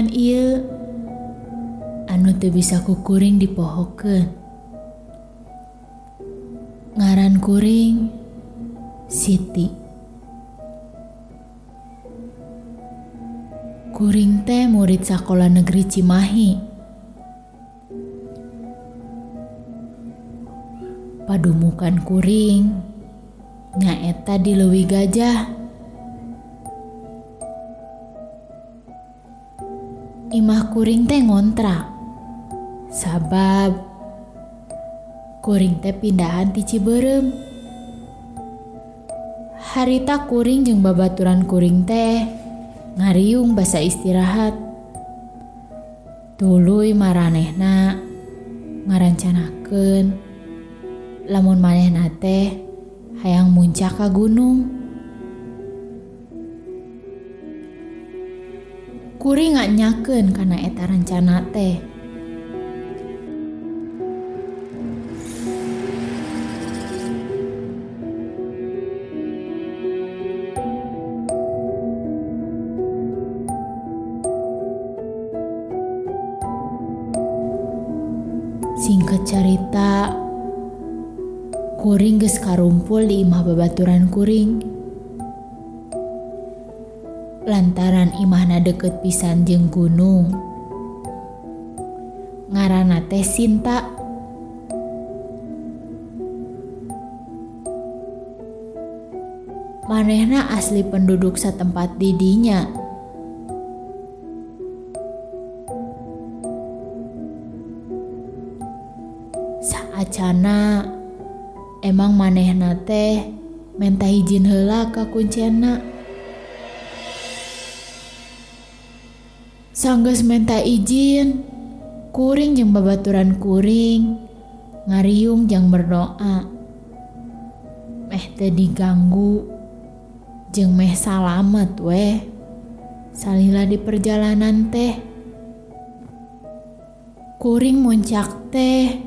Postingan ieu anu teu bisa ku kuring dipohokeun. Ngaran kuring Siti. Kuring teh murid sakola negeri Cimahi. Padumukan kuring nyaeta di Leuwi Gajah. Imah kuring teh ngontrak. Sabab kuring teh pindahan ti Cibeureum. Harita kuring jeung babaturan kuring teh ngariung basa istirahat. Tuluy maranehna ngarancanakeun lamun manehna teh hayang muncak ka gunung. Kuring nganyakeun kana eta rencana teh. Singkat carita, kuring geus karumpul di imah babaturan kuring. Lantaran imahna deukeut pisan jeung gunung. Ngaranna teh Sinta. Manehna asli penduduk satempat di dinya. Saacana emang manehna teh menta hijin heula ka kuncenna. Sanggeus menta ijin, kuring jeung babaturan kuring ngariung jang berdoa. Meh teu diganggu jeung meh salamet weh salila di perjalanan teh. Kuring muncak teh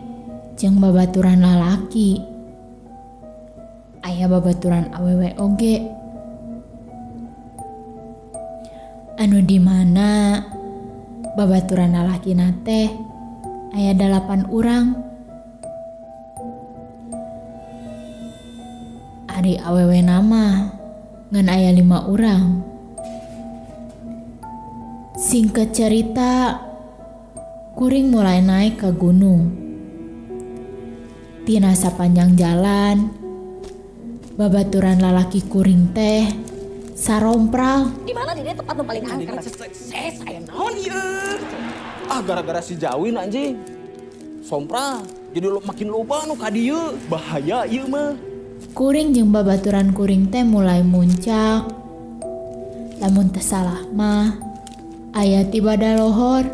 jeung babaturan lalaki. Aya babaturan awewe oge. Anu di mana babaturan lalakina teh aya 8 urang. Ari awewe mah ngan aya 5 urang. Singkat cerita, kuring mulai naik ke gunung. Tina sapanjang jalan, babaturan lalaki kuring teh sarompral. Di mana di dia tempat nu paling angker? Saya naon ieu? Ah, gara-gara si Jawin anjing. Sompral, jadi lo makin loba nu ka dieu. Bahaya ieu mah. Kuring jeung babaturan kuring teh mulai muncak. Lamun teu salah mah aya ti badalohor.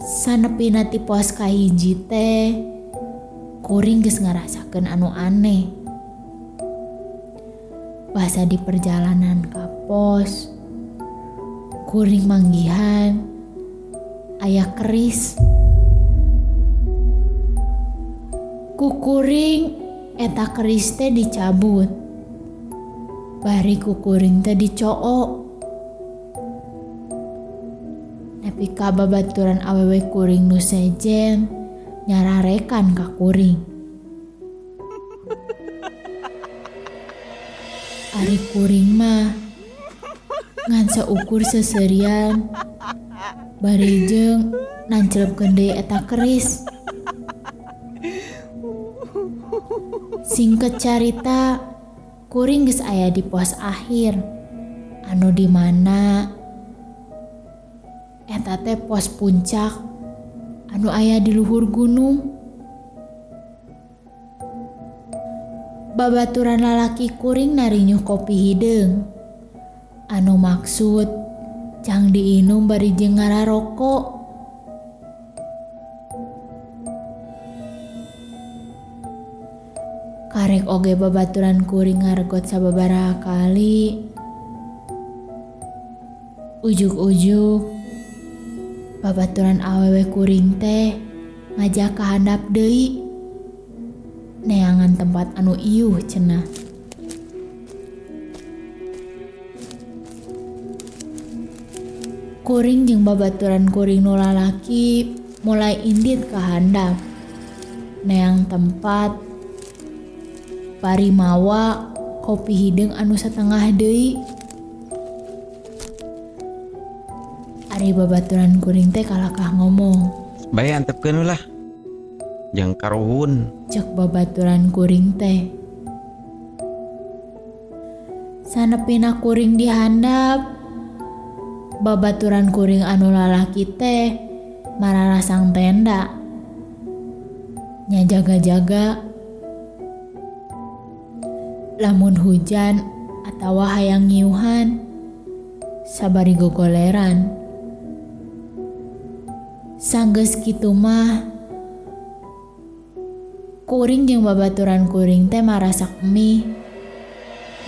Sanepina ti pos kahiji teh kuring geus ngarasakeun anu aneh. Basa di perjalanan ka pos, kuring manggihan aya keris. Ku kuring eta keris teh dicabut. Bari ku kuring teh dicook. Nepi ka babaturan awewe kuring nu sejen nyararekan ka kuring. Ari kuring mah ngan saukur seserian bari jeung nancelupkeun deui eta keris. Singkat carita, kuring geus aya di pos akhir anu di mana eta teh pos puncak anu aya di luhur gunung. Babaturan lalaki kuring narinyuh kopi hideung anu maksud jang diinum bari jeung ngararoko. Karek oge babaturan kuring ngaregot sababaraha kali. Ujug-ujug babaturan awewe kuring teh ngajak ka handap deui. Neangan tempat anu iuh cenah. Kuring jeung babaturan kuring nu lalaki mulai indit ka handap. Neang tempat bari mawa kopi hideung anu satengah deui. Ari babaturan kuring teh kalakah ngomong. Bae antepkeun lah. Jang karuhun. Cek babaturan kuring teh. Sanepina kuring di handap, babaturan kuring anu lalaki teh mararasang tenda. Nya jaga-jaga lamun hujan atawa hayang ngiuhan sabari gogoleran. Sanggeus kitu mah kuring jeung babaturan kuring teh marasak mie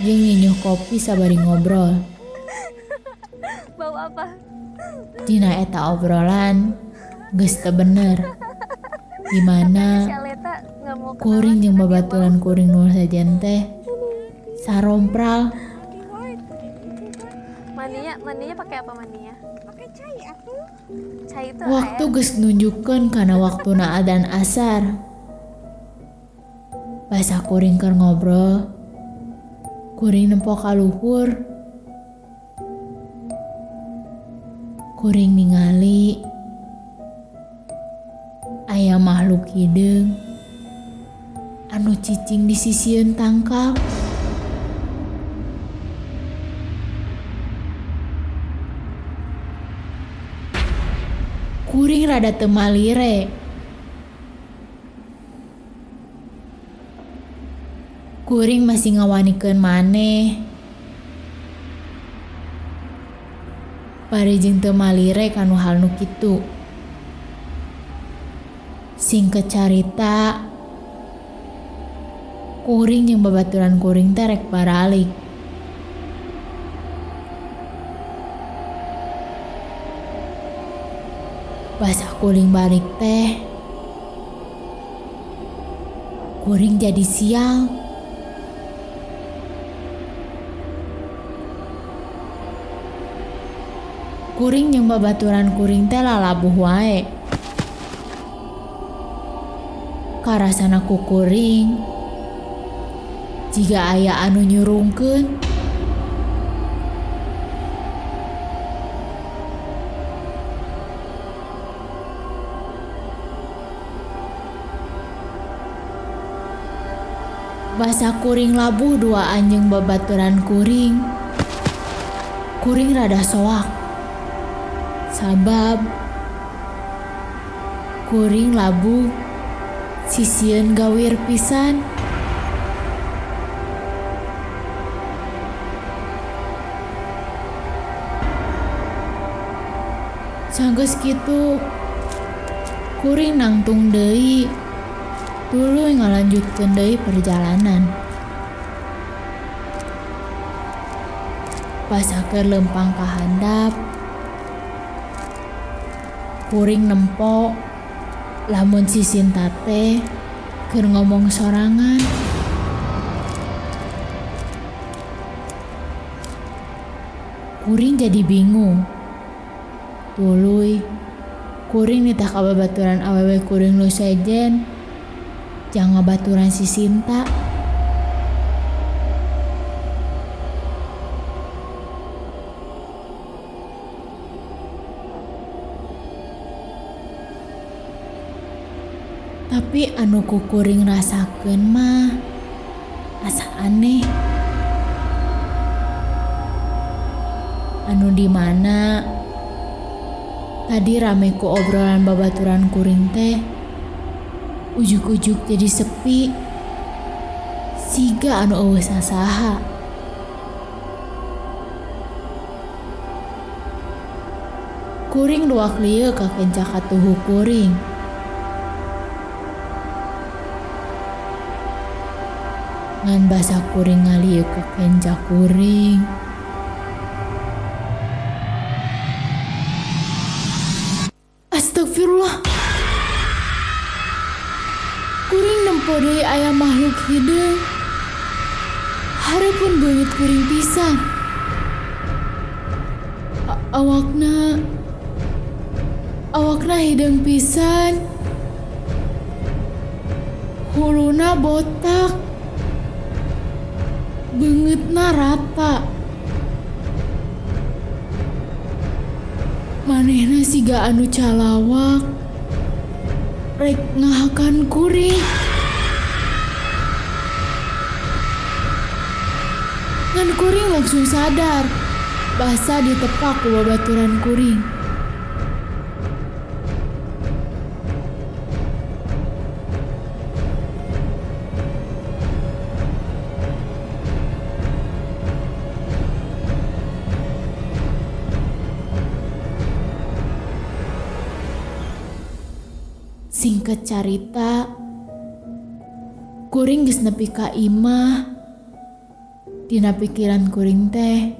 jeung nginyuh kopi sabari ngobrol. Bau apa? Dina eta obrolan geus teu bener. Di mana Si Aleta nggak mau kuring kenalan jeung karena dia bau. babaturan kuring nu sejen teh sarompral. Mandinya, mandinya pakai apa mandinya? Pakai cai atuh. Cai itu Waktu air. geus nunjukkeun kana waktuna adzan asar. Basa kuring keur ngobrol, kuring nempo ka luhur. Kuring ningali aya makhluk hideung anu cicing di sisieun tangkal. Kuring rada teu malire. Kuring masih ngawanikeun maneh. Bari jeung teu malire kanu hal nu kitu. Singkat carita, kuring jeung babaturan kuring teh rek baralik. Basa kuring balik teh, kuring jadi sial. Kuring jeung babaturan kuring teh lalabuh wae. Karasana ku kuring jiga aya anu nyurungkeun. Basa kuring labuh dua anjing babaturan kuring. Kuring rada soak. Sabab kuring labuh sisieun gawir pisan. Sanggeus kitu kuring nangtung deui tuluy ngalanjutkeun deui perjalanan. Basa keur leumpang ka handap, kuring nempo lamun si Sinta teh keur ngomong sorangan. Kuring jadi bingung. Tuluy kuring nitah ka babaturan awewe kuring nu sejen jang ngabaturan si Sinta. Tapi anu ku kuring rasakeun mah asa aneh. Anu di mana tadi rame ku obrolan babaturan kuring teh ujuk-ujuk jadi sepi. Siga anu eueuh sasaha. Kuring luak lieu ka kenca katuhu kuring. Ngan basa kuring ngalieu ka kenca kuring. Astagfirullah. Kuring nempo deui aya makhluk hideung. Hareupeun beungeut kuring pisan. Awakna awakna hideung pisan. Huluna botak. Beungeutna rata. Manehna siga anu calawak rek ngahakan kuring. Ngan kuring langsung sadar basa ditepak ku babaturan kuring. Singkat carita, kuring geus nepi ka imah. Dina pikiran kuring teh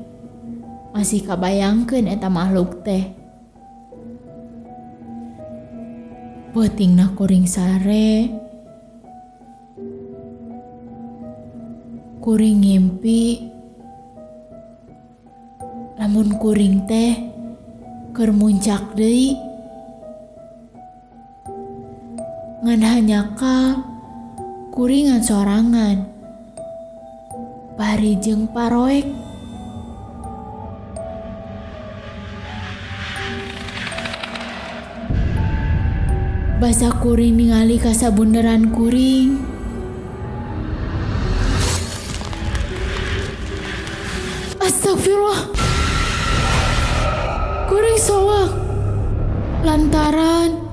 masih kabayangkeun eta makhluk teh. Peutingna kuring sare, kuring ngimpi lamun kuring teh keur muncak deui. Ngan hanyakal kuringan sorangan bari jeung paroek. Basa kuring ningali ka sabunderan kuring. Astagfirullah. Kuring soak lantaran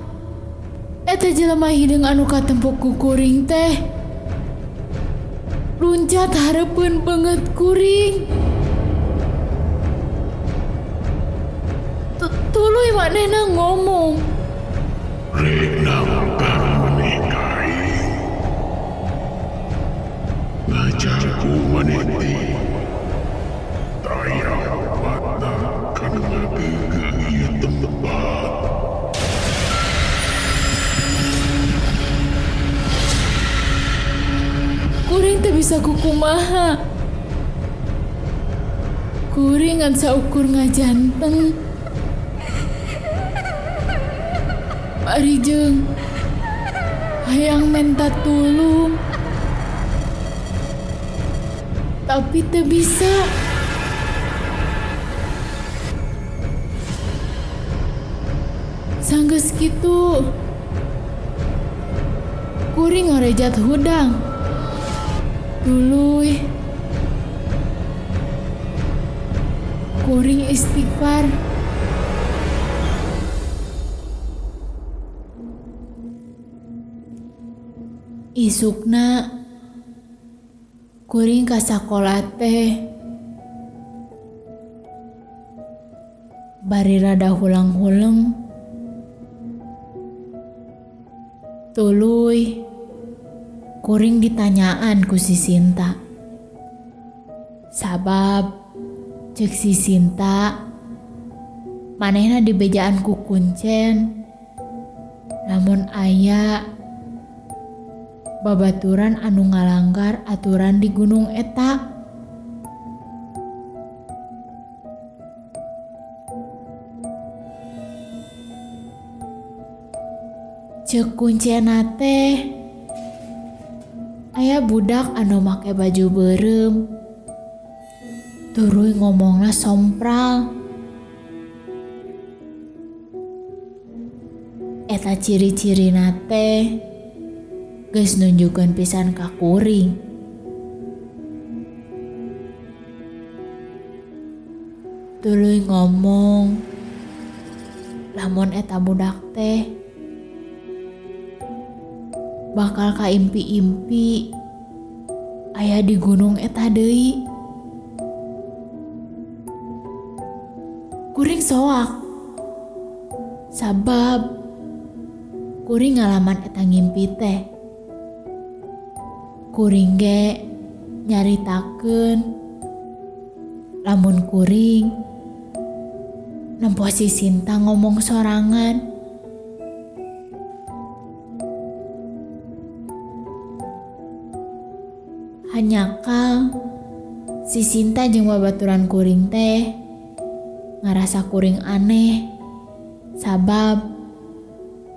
eta jelema hideung anu katempok ku kuring teh luncat hareupeun beungeut kuring. Tuluy manehna ngomong, Rek nangkang maneh ka aing. Ngajangku maneh teh. Taya obatna kana ngageugeuh ieu tempat. Kuring teu bisa kukumaha. Kuring ngan saukur ngajanteng. Bari jeung hayang menta tulung. Tapi teu bisa. Sanggeus kitu, kuring ngarejat hudang. Tuluy kuring istighfar. Isukna kuring ka sakola teh bari rada hulang-huleng. Tuluy kuring ditanyaan ku si Sinta. Sabab ceuk si Sinta manehna dibejaan ku kuncen lamun aya babaturan anu ngalanggar aturan di gunung eta. Ceuk kuncena teh aya budak anu make baju beureum. Tuluy ngomongna sompral. Eta ciri-cirina teh geus nunjukkeun pisan ka kuring. Tuluy ngomong lamun eta budak teh bakal kaimpi-impi aya di gunung eta deui. Kuring soak sabab kuring ngalaman eta ngimpi teh. Kuring ge nyaritakeun lamun kuring nempo si Sinta ngomong sorangan. Hanyakal si Sinta jeung babaturan kuring teh Ngarasa kuring aneh sabab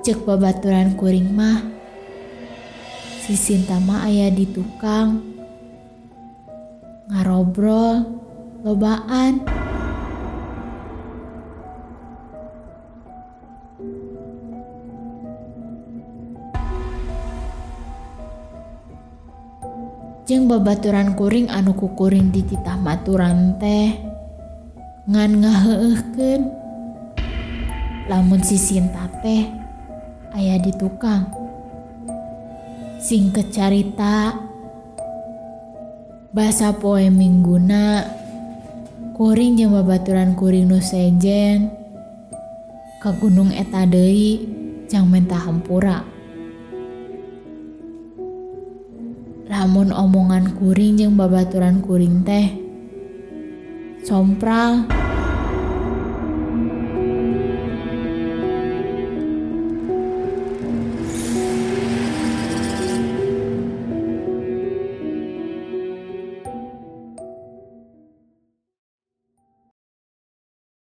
cek babaturan kuring mah si Sinta mah aya di tukang ngarobrol lobaan. Jeung babaturan kuring anu kukuring dititah maturan teh ngan ngaheueuhkeun lamun si Sinta teh aya di tukang. Singkat carita, basa poe Mingguna kuring jeung babaturan kuring nu sejen ka gunung eta deui jang menta hampura. Lamun omongan kuring jeung babaturan kuring teh sompral.